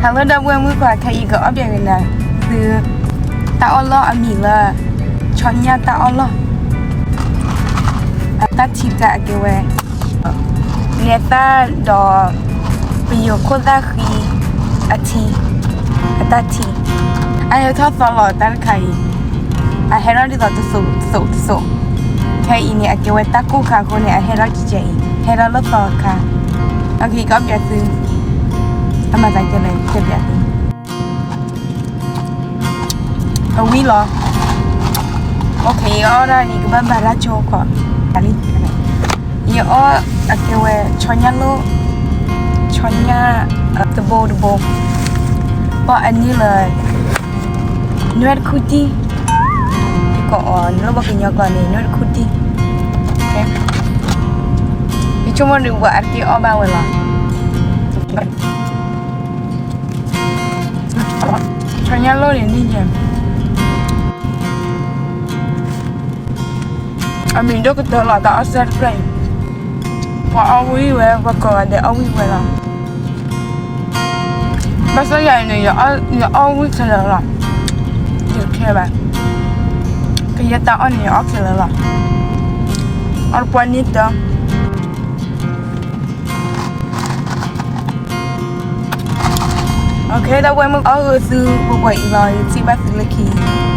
Hello ဒီပုၢ်ဝဲၢ်မုၣ်ခွါ, ခဲအံၤကီးအီၣ်ပၠးကနၤသု တၢ်အီၣ်လီၢ်အမံၤလၢ ဆီညၣ်တၢ်အီၣ်လီၢ်, အတၢ်ထံတၢ်အကဲဝဲ နဲသၣ်ဒီး ပယိၤခိၣ်သၣ်ဃံအထံ, အတၢ်ထံ, အဟဲထီၣ်သီလီၤတၢ်တခါအံၤ, အဟဲထီၣ်ဒ်သိးတစိးတစိးတစိး, ခဲအံၤန့ၣ် အကဲဝဲတၢ်ကိၢ်ခါအဃိန့ၣ် အဟဲထီၣ်ကဲကဲအံၤ, ဟဲထီၣ်လၢသီတခါ, အက့ၤကီးပၠးသု အမၤသးကဲလဲၣ် တဲပၠးသု အဝံၤလီၤ. အိၣ်ခ့ ယအီၣ်ဒၣ် ယကဘၣ်ဘၣ်တၢ်ဆိခီ, လံ, ယအီၣ်အကဲဝဲ ဆီညၣ်လိၣ်, ဆီညၣ် တဘိတဘိ, ပှၤအန့ၢ်လၢ နွဲၣ်တခူၣ်တံၢ်, ယကိးအီၤ နလိၣ်ဘၣ်ကညီကျိာ်န့ၣ် နွဲၣ်တခူၣ်တံၢ်, ယဆိကမိၣ်ဒုးပှၤအါတက့ၢ်အီၣ်ဘၣ်ဝဲလီၤ. ဆီညၣ်လိၣ်န့ၣ်န့ၣ်ယဲ အမံၤဒိၣ်ကတၢၢ်လီၤ တၢ်အီၣ်စဲတဖျၢၣ်အံၤ, ပှၤအီၣ်ဝံၣ်ဝဲ ပှၤကိးဂၤဒဲးအီၣ်ဝံၣ်ဝဲလီၤ. ဘၣ်ဆၣ်ယၤအံၤန့ၣ် ယအီၣ်ဝံၣ်ခဲလၢာ်လီၤ, ယတခဲဘၣ်, ကယဲၢ်တၢ်အီၣ်န့ၣ် ယအီၣ်ခဲလၢာ်လီၤ, အီၣ်တပှၢ်န့ၣ်တၢ် အိၣ်ခ့ ဒီပုၢ်ဝဲၢ်မုၣ် အီၣ်ဂ့ၤသုပှဲၤပှဲၤအံၤလီၤ, ယစံးဘၣ်သုလၢခံ